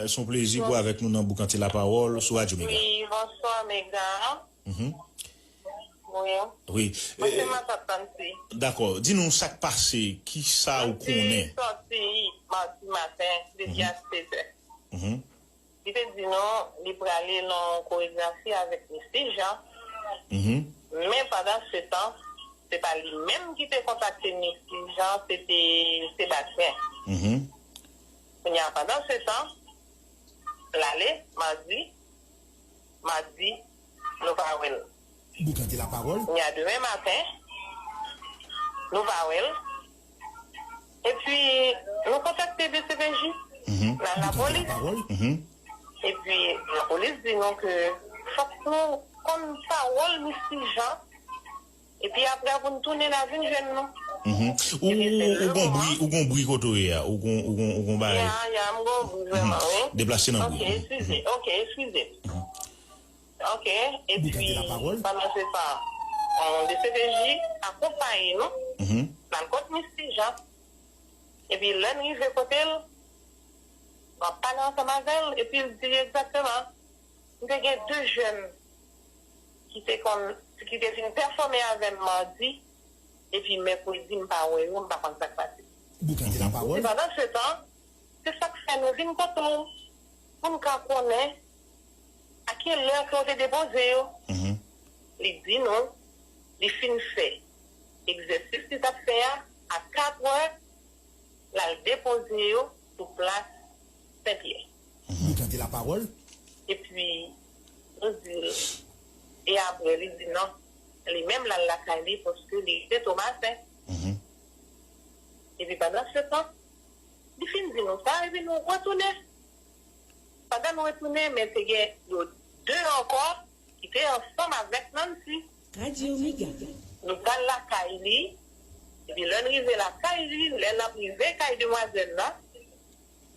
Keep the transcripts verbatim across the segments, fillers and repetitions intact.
Se yon plezi pou avèk nou nan Boukante Lapawòl sou Radyo Mega. Wi, bonswa, Mega. Mhm. Wi. Wi. Mwen se Matant Nancy. Dakò. Di nou sa k pase, ki sa ou konnen? Sòti madi maten, depi a sèt è. Mhm. Li te di nou, li prale nan koregrafi avèk Misty Jean. Mhm. Men pandan se tan, se pa li menm ki te kontakte Misty Jean, se te Sébastien. Mhm. Kounye a, pandan se tan, l ale, madi, madi, nou pa wè l. Boukante Lapawòl. Kounye a, demen maten, nou pa wè l. Epi, nou kontakte D C P J, mhm, nan lapolis. Mhm. Epi, lapolis di nou ke fòk nou konn pawòl Misty Jean. Epi apre, pou n tounen, n a vin jwenn nou. Mhm. Ou, epi se ou, ou gon bri, ou gon bri kote w ye a. Ou gon, ou gon, ou gon bagay. Ya, ya, m gon bri vrèman, wi. Deplase nan bri. Ok, eskize. Ok, eskize. Mhm. Ok, epi, pandan se tan, D C P J akonpaye nou, mhm, nan kot Misty Jean. Epi lè n rive kote l, m ap pale ansanm avè l, epi l di egzakteman, m te gen de jèn ki te konn, ki te vin pèfòme avè m madi, epi mèkredi, m pa wè yo, m pa konn sa k pase. Boukante Lapawòl. Epi pandan se tan, se sa k fè nou vin kote w, pou n ka konnen a ki lè ke w te depoze yo. Mhm. Li di nou, li fin fè egzèsis li t ap fè a, a kat è, l al depoze yo sou plas Senpyè. Boukante Lapawòl. Epi, nou di l, e apre, li di non, li menm l al lakay li paske li te Tomasen. Mhm. Epi pandan se tan, li fin di nou sa, epi nou retounen. Pandan nou retounen, men te gen yo de ankò ki te ansanm avèk Nancy. Radyo Mega. Nou t al lakay li, epi lè n rive lakay li, lè n ap rive kay demwazèl la,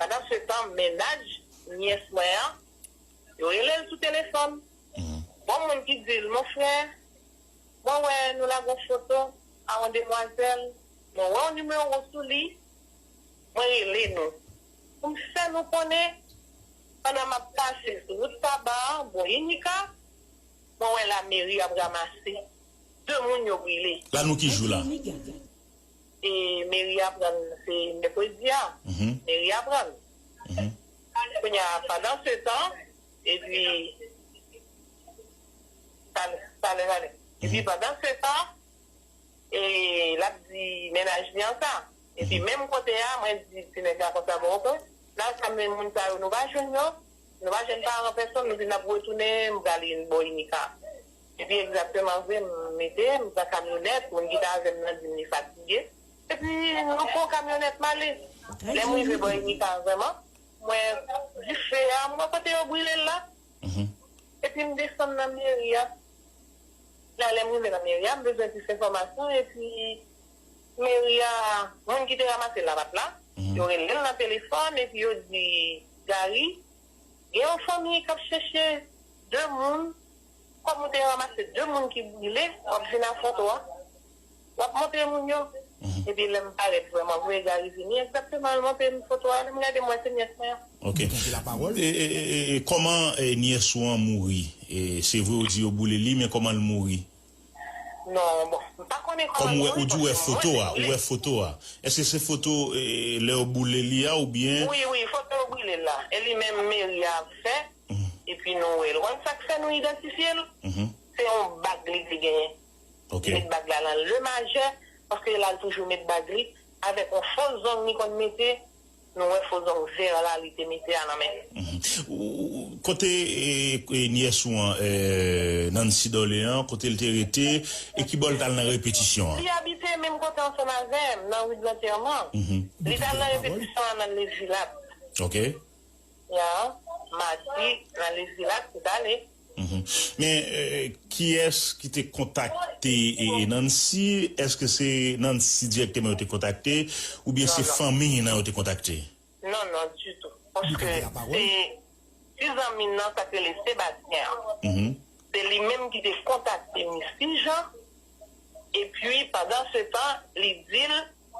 pandan se tan, mennaj nyès mwen an, yo rele l sou telefòn. Mhm. Gon moun ki di l, mon frè, mwen wè nou lage yon foto a yon demwazèl, mwen wè yon nimewo sou li, mwen rele nou. Pou m fè nou konnen, pandan m ap pase sou wout Saba an, bò Inika, mwen wè lameri ap ranmase de moun yo brile. La nou ki jou la? E meri a pran, se mèkredi a. Mhm. Meri a pran. Mhm. Kounye a, pandan se tan, epi, talè, talè, talè. Epi, mhm, pandan se tan, e, l ap di mennaj li an sa. Epi, mhm, menm kote a, mwen di ti nèg la konsa, bon, oke, n al kanmenn moun sa yo, nou pa jwenn yo, nou pa jwenn paran pèsonn, nou di n ap retounen, m prale bò Inika. Epi egzakteman vre, m mete, m pran kamyonèt, moun ki t avè m nan di m li fatige. Epi nou pran kamyonèt m ale. Lè m rive bò Inika vrèman, m wè dife a, m wè kote yo brile l la. Mhm. Epi m desann nan meri a. La, lè m rive nan meri a, m bezwen plis enfòmasyon, epi meri a, moun ki te ranmase l la pa t la. Mhm. Yo rele l nan telefòn, epi yo di, Gary, gen yon fanmi k ap chèche de moun, kòm ou te ranmase de moun ki brile, w ap vin a foto a, w ap montre moun yo. Mhm. Epi lè m parèt vrèman vre, Gary vini egzakteman, l montre m foto a, lè m gade, m wè se nyès mwen an. Ok. Ou tande lapawòl? E, e, e, e, e kòman, e, nyès ou an mouri? E, se vre ou di yo boule li, men kòman l mouri? Non, bon, m pa konnen kòman l mouri. Kòm ou wè, ou di ou wè foto a, ou wè foto a. Èske se foto, e, lè yo boule li a oubyen? Wi, wi, foto yo brile l la. E li menm meri a ap fè, mhm, epi nou wè l. Ou konn sa k fè nou idantifye l? Mhm. Se yon bag li te genyen. Ok. Li met bag la nan le majè, paske l al toujou met bag li, avèk yon fo zong li konn mete, nou wè fo zong vè la li te mete a nan men li. Mhm. Ou, ou, kote, e, e, nyès ou an, e, Nancy Dorlean, kote l te rete, e ki bò l t al nan repetisyon an? Li abite menm kote ansanm avè m, nan ri de Lantèman. Mhm. Li t al nan repetisyon an nan Lezilat. Ok. Ya, madi, nan Lezilat, li t ale. Mhm. Men, e, kiyès ki te kontakte, e, Nancy? Èske se Nancy dirèkteman yo te kontakte, oubyen se fanmi nan yo te kontakte? Non, non, ditou. Paske se ti zanmi nan, sa k rele Sebastyen an. Mhm. Se li menm ki te kontakte Misty Jean. Epi, pandan se tan, li di l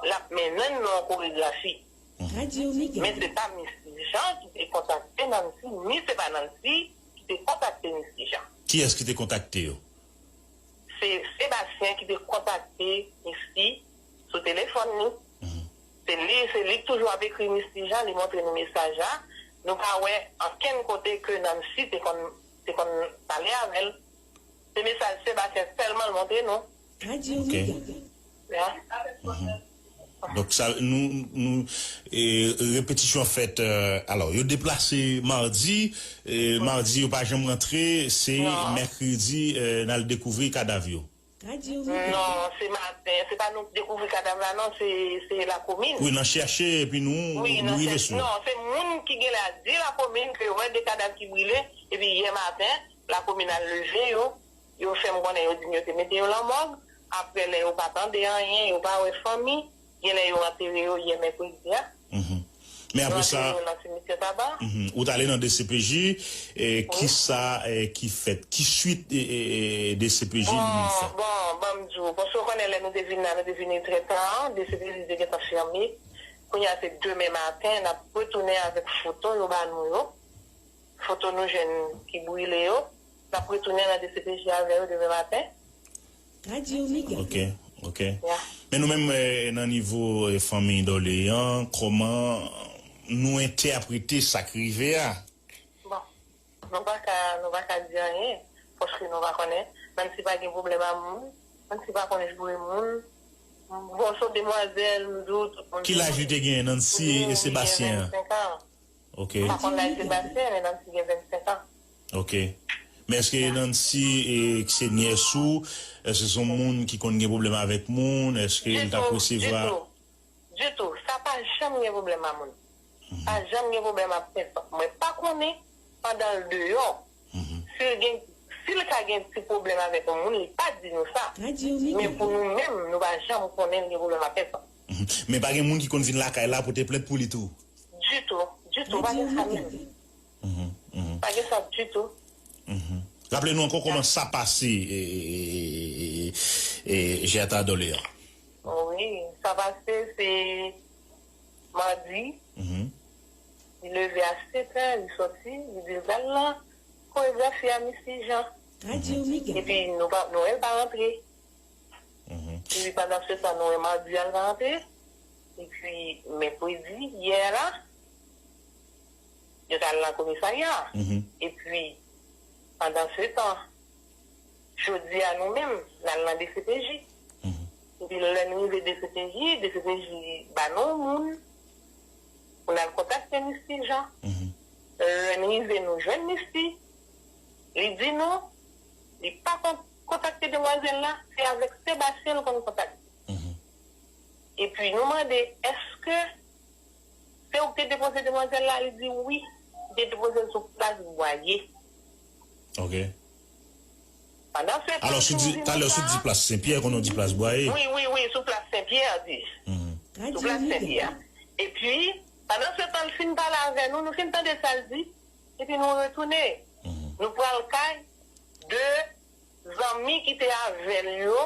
l ap mennen l nan yon koregrafi. Mhm. Men se pa Misty Jean ki te kontakte Nancy, ni se pa Nancy ki te kontakte Misty Jean. Kiyès ki te kontakte yo? Se Sebastien ki te kontakte Misty sou telefòn li. Se li, se li k toujou ap ekri Misty Jean, li montre nou mesaj la. Nou pa wè ankenn kote ke Nancy te konn, te konn pale avè l. Se mesaj Sebastien sèlman l montre nou. Ok. Ya. Donk sa, nou, nou, e, repetisyon fèt, e, alò, yo deplase madi, e, madi yo pa janm rantre, se mèkredi, e, n al dekouvri kadav yo. Non, se maten, se pa nou k dekouvri kadav la, non, se, se lakomin. Wi, nan chèche, epi nou, nou rive sou. Non, se moun ki genlè a di lakomin ke yo wè de kadav ki brile, epi yè maten, lakomin al leve yo, yo fè m konnen yo di m yo te mete yo lan mòg, apre lè yo pa tande anyen, yo pa wè fanmi, genlè yo antere yo yè mèkredi a. Men apre sa, ou t ale nan D C P J, e, kisa, e, ki fèt? Ki swit, e, e, e, D C P J li fè? Bon, bon, ban m di w, paske w konnen lè nou te vin la, nou te vini trè ta, D C P J te gentan fèmen. Kounye a se demen maten, n ap retounen avèk foto yo ba nou yo. Foto nou jèn ki brile yo. N ap retounen nan D C P J avè yo demen maten. Ok, ok. Men nou menm, e, nan nivo, e, fanmi Dorlean, kòman nou entèprete sa k rive a? Bon, nou pa ka, nou pa ka di anyen, paske nou pa konnen. Nancy pa gen pwoblèm a moun, Nancy pa konn joure moun. Bon, se yon demwazèl, m di w, tout moun. Ki laj li te genyen, Nancy e Sebastien an? Li gen vennsenk an. Ok. M pa konn laj Sebastien, men Nancy gen vennsenk an. Ok. Men èske Nancy, e, ki se nyès ou, èske se yon moun ki konn gen pwoblèm avèk moun? Èske l t ap resevwa? Ditou, ditou. Sa pa janm gen pwoblèm a moun. Pa janm gen pwoblèm a pèsòn. Mwen pa konnen pandan l deyò. Si l gen, si l ka gen ti pwoblèm avèk yon moun, li pa di nou sa. Men pou nou menm, nou pa janm konnen l gen pwoblèm a pèsòn. Men pa gen moun ki konn vin lakay la pote plent pou li tou? Ditou, ditou, pa gen sa menm. Pa gen sa ditou. Raple nou ankò kòman sa pase, e, e, e, e, e, Jèta Dòlè an. Wi, sa pase se madi. Li leve a sèt è, li sòti, li di l pral nan koregrafi a Misty Jean. Epi nou pa, nou wè l pa rantre. Epi pandan se tan, nou wè madi a l pa rantre. Epi mèkredi, yè la, yo t al nan komisarya. Epi pandan se tan, jodi a nou menm, n al nan D C P J. Epi lè n rive D C P J, D C P J ba nou moun pou n al kontakte Misty Jean. Lè n rive, nou jwenn Misty. Li di nou, li pa kon-, kontakte demwazèl la, se avèk Sebastien l konn kontakte. Epi nou mande, èske se ou ki te depoze demwazèl la? Li di wi, li te depoze l sou plas Bwaye. Ok. Pandan se tan, alò, si w di, talè, si w di plas Senpyè, konnen w di plas Bwaye. Wi, wi, wi, sou plas Senpyè, di. Sou plas Senpyè. Epi, pandan se tan, l fin pale avè nou, nou fin tande sa l di, epi nou retounen. Nou pral kay de zanmi ki te avè l yo.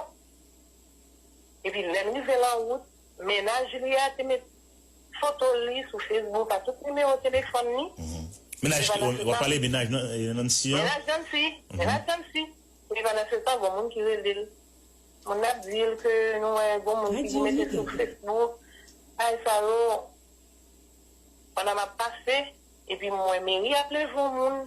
Epi lè n rive lan wout, mennaj li a te met foto li sou Facebook ak tout nimewo telefòn li. Mennaj, w ap pale mennaj nan, e, Nancy an? Mennaj Nancy. Mennaj Nancy. Epi pandan se tan, gon moun ki rele l. Moun nan ap di l ke nou wè gon moun ki mete sou Facebook. Ay sa yo, pandan m ap pase, epi m wè meri ap leve yon moun.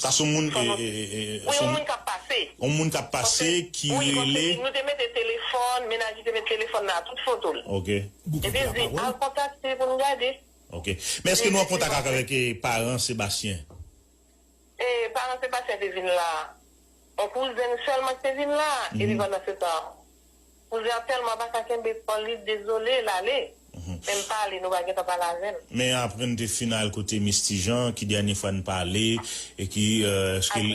Sa se yon moun, e, e, e, e, wi, yon moun k ap pase. Yon moun k ap pase ki rele. Wi, paske nou te mete telefòn, mennaj li te met telefòn nan tout foto l. Ok. Epi l di, al kontakte pou n gade. Ok. Men èske nou an kontak ak, avèk, e, paran Sebastien? E, paran Sebastien te vin la. Yon kouzen sèlman ki te vin la. Epi pandan se tan, kouzen an tèlman pa ka kenbe kò li, dezole, l ale. Men l pa ale, nou pa gentan pale avè l. Men apre n te fin al kote Misty Jean, ki dènye fwa n pale, e ki, e, èske l,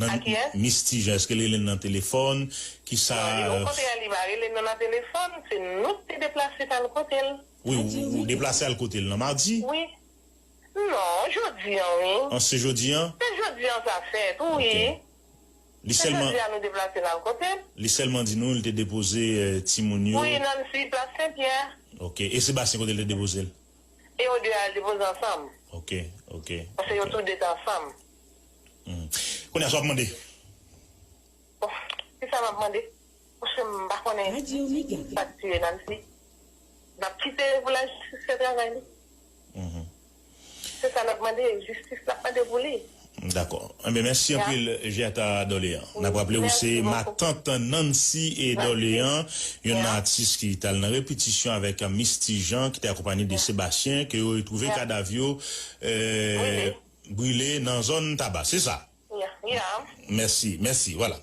nan, Misty Jean, èske l rele n nan telefòn? Kisa, non, li, okontrè, li pa rele n nan telefòn, se nou ki te deplase t al kote l. Wi, ou, ou deplase al kote l nan madi? Wi. Non, jodi an, wi. An, se jodi an? Se jodi an sa fèt, wi. Ok. Li sèlman, se jodi a nou deplase n al kote l. Li sèlman di nou li te depoze, e, timoun yo. Wi, Nancy, plas Senpyè. Ok. E Sebastien, kote l te depoze l? E yo de a al depoze ansanm. Ok, ok. Paske yo tou de te ansanm. Hmm. Kounye a, sa w ap mande? Bon, ki sa m ap mande? Paske m pa konnen sa k tiye Nancy. N ap kite pou lajistis fè travay li. Se sa n ap mande, jistis n ap mande pou li. Dakò. Enben, mèsi anpil, Jata Dòleyan. N ap raple w se matant Nancy e Dòleyan, yon atis ki t al nan repetisyon avèk Misty Jean, ki te akonpanye de Sébastien, ke yo retwouve kadav yo brile nan zòn Taba. Se sa? Mèsi, mèsi, vwala.